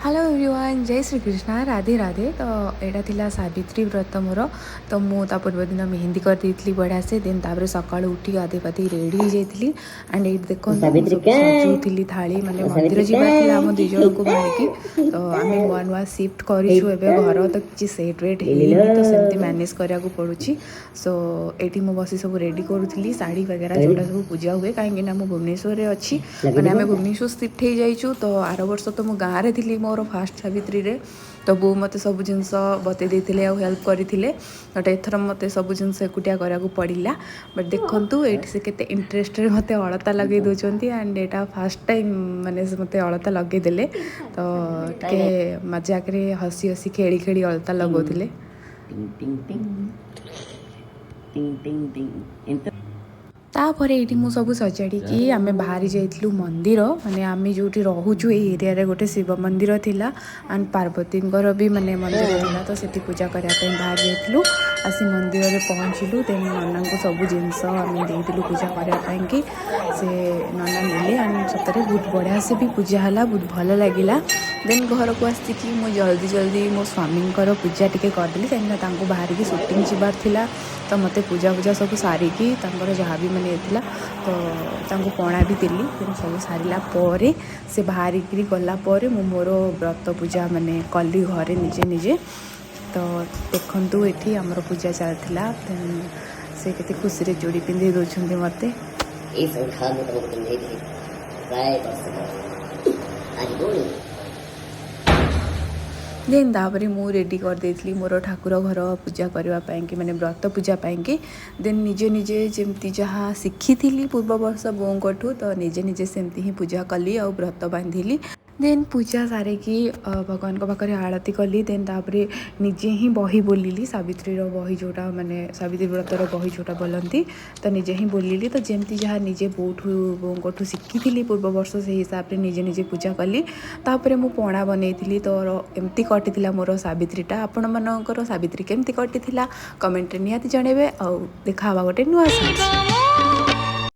Hello everyone, ଜୟ ଶ୍ରୀକୃଷ୍ଣ, ରାଧେ ରାଧେ। ତ ଏଇଟା ଥିଲା ସାବିତ୍ରୀ ବ୍ରତ ମୋର। ତ ମୁଁ ତା ପୂର୍ବ ଦିନ ମେହେନ୍ଦି କରିଦେଇଥିଲି ବଢ଼ିଆ ସେ। ଦେନ୍ ତାପରେ ସକାଳୁ ଉଠି ଗାଧୋଇ ପାଧୋଇ ରେଡ଼ି ହେଇଯାଇଥିଲି। ଆଣ୍ଡ ଏଇଠି ଦେଖନ୍ତୁ, ମୁଁ ସାବିତ୍ରୀ ସବୁ କାଇଁ ସଜଉଥିଲି ଥାଳି। ମାନେ ମନ୍ଦିର ସାବିତ୍ରୀ ଯିବାର ଥିଲା ଆମ କାଇଁ ଦୁଇ ଜଣଙ୍କୁ ବାହାରିକି। ତ ଆମେ ନୂଆ ନୂଆ ସିଫ୍ଟ କରିଛୁ ଏବେ ଘର, ତ କିଛି ସେଟ୍ ୱେଟ୍ ହେଇନି, ତ ସେମିତି ମ୍ୟାନେଜ୍ କରିବାକୁ ପଡ଼ୁଛି। ସୋ ଏଇଠି ମୁଁ ବସି ସବୁ ରେଡ଼ି କରୁଥିଲି, ଶାଢ଼ୀ ବଗେରା ଯେଉଁଟା ସବୁ ପୂଜା ହୁଏ, କାହିଁକି ନା ମୁଁ ଭୁବନେଶ୍ୱରରେ ଅଛି। ମାନେ ଆମେ ଭୁବନେଶ୍ୱର ସିଫ୍ଟ ହେଇଯାଇଛୁ। ତ ଆର ବର୍ଷ ତ ମୁଁ ଗାଁରେ ଥିଲି ମୋର ଫାଷ୍ଟ ସାବିତ୍ରୀରେ, ତ ବୋଉ ମୋତେ ସବୁ ଜିନିଷ ବତେଇ ଦେଇଥିଲେ ଆଉ ହେଲ୍ପ କରିଥିଲେ। ବଟ୍ ଏଥର ମୋତେ ସବୁ ଜିନିଷ ଏକୁଟିଆ କରିବାକୁ ପଡ଼ିଲା। ବଟ୍ ଦେଖନ୍ତୁ, ଏଇଠି ସେ କେତେ ଇଣ୍ଟରେଷ୍ଟରେ ମୋତେ ଅଳତା ଲଗେଇ ଦେଉଛନ୍ତି। ଆଣ୍ଡ ଏଇଟା ଫାଷ୍ଟ ଟାଇମ୍ ମାନେ ସେ ମୋତେ ଅଳତା ଲଗେଇଦେଲେ, ତ ଟିକେ ମଜାକରେ ହସି ହସି ଖେଳି ଖେଳି ଅଳତା ଲଗାଉଥିଲେ। ଟିଂ ଟିଂ ଟିଂ ଟିଂ ଟିଂ ଟିଂ ଏମିତି। ତାପରେ ଏଇଠି ମୁଁ ସବୁ ସଜାଡ଼ିକି ଆମେ ବାହାରି ଯାଇଥିଲୁ ମନ୍ଦିର। ମାନେ ଆମେ ଯେଉଁଠି ରହୁଛୁ, ଏଇ ଏରିଆରେ ଗୋଟେ ଶିବ ମନ୍ଦିର ଥିଲା ଆଣ୍ଡ ପାର୍ବତୀଙ୍କର ବି ମାନେ ମନ୍ଦିର ଥିଲା। ତ ସେଠି ପୂଜା କରିବା ପାଇଁ ବାହାରି ଯାଇଥିଲୁ। ଆସି ମନ୍ଦିରରେ ପହଞ୍ଚିଲୁ। ଦେନ୍ ନନାଙ୍କୁ ସବୁ ଜିନିଷ ଆମେ ଦେଇଥିଲୁ ପୂଜା କରିବା ପାଇଁକି। ସେ ନନା ନେଲେ ଆଣ୍ଡ ସତରେ ବହୁତ ବଢ଼ିଆ ସେ ବି ପୂଜା ହେଲା, ବହୁତ ଭଲ ଲାଗିଲା। ଦେନ୍ ଘରକୁ ଆସିକି ମୁଁ ଜଲ୍ଦି ଜଲ୍ଦି ମୋ ସ୍ୱାମୀଙ୍କର ପୂଜା ଟିକେ କରିଦେଲି, କାହିଁକିନା ତାଙ୍କୁ ବାହାରିକି ସୁଟିଂ ଯିବାର ଥିଲା। ତ ମୋତେ ପୂଜା ପୂଜା ସବୁ ସାରିକି ତାଙ୍କର ଯାହା ବି ମାନେ ଥିଲା, ତ ତାଙ୍କୁ ପଣା ବି ଦେଲି। ଦେନ୍ ସବୁ ସାରିଲା ପରେ, ସେ ବାହାରିକିରି ଗଲା ପରେ ମୁଁ ମୋର ବ୍ରତ ପୂଜା ମାନେ କଲି ଘରେ ନିଜେ ନିଜେ। ତ ଦେଖନ୍ତୁ, ଏଠି ଆମର ପୂଜା ଚାଲିଥିଲା। ଦେନ୍ ସେ କେତେ ଖୁସିରେ ଚୁଡ଼ି ପିନ୍ଧେଇ ଦେଉଛନ୍ତି ମୋତେ। ଏଇ ଶଙ୍ଖା ମୁଁ ତମକୁ ପିନ୍ଧେଇଥିଲି ପ୍ରାୟ ବର୍ଷ ପରେ, ଆଜି ପୁଣି ଦେନ୍ ତାପରେ ମୁଁ ରେଡ଼ି କରିଦେଇଥିଲି ମୋର ଠାକୁର ଘର ପୂଜା କରିବା ପାଇଁକି, ମାନେ ବ୍ରତ ପୂଜା ପାଇଁକି। ଦେନ୍ ନିଜେ ନିଜେ ଯେମିତି ଯାହା ଶିଖିଥିଲି ପୂର୍ବ ବର୍ଷ ବୋଉଙ୍କଠୁ, ତ ନିଜେ ନିଜେ ସେମିତି ହିଁ ପୂଜା କଲି ଆଉ ବ୍ରତ ବାନ୍ଧିଲି। ଦେନ୍ ପୂଜା ସାରିକି ଭଗବାନଙ୍କ ପାଖରେ ଆଳତି କଲି। ଦେନ୍ ତାପରେ ନିଜେ ହିଁ ବହି ବୋଲିଲି, ସାବିତ୍ରୀର ବହି ଯେଉଁଟା, ମାନେ ସାବିତ୍ରୀ ବ୍ରତର ବହି ଯେଉଁଟା ବୋଲନ୍ତି, ତ ନିଜେ ହିଁ ବୋଲିଲି। ତ ଯେମିତି ଯାହା ନିଜେ ବୋଉଙ୍କଠୁ ଶିଖିଥିଲି ପୂର୍ବ ବର୍ଷ, ସେଇ ହିସାବରେ ନିଜେ ନିଜେ ପୂଜା କଲି। ତାପରେ ମୁଁ ପଣା ବନେଇଥିଲି। ତ ଏମିତି କଟିଥିଲା ମୋର ସାବିତ୍ରୀଟା। ଆପଣମାନଙ୍କର ସାବିତ୍ରୀ କେମିତି କଟିଥିଲା, କମେଣ୍ଟରେ ନିହାତି ଜଣାଇବେ। ଆଉ ଦେଖା ହେବା ଗୋଟେ ନୂଆ ସର୍ଟସରେ।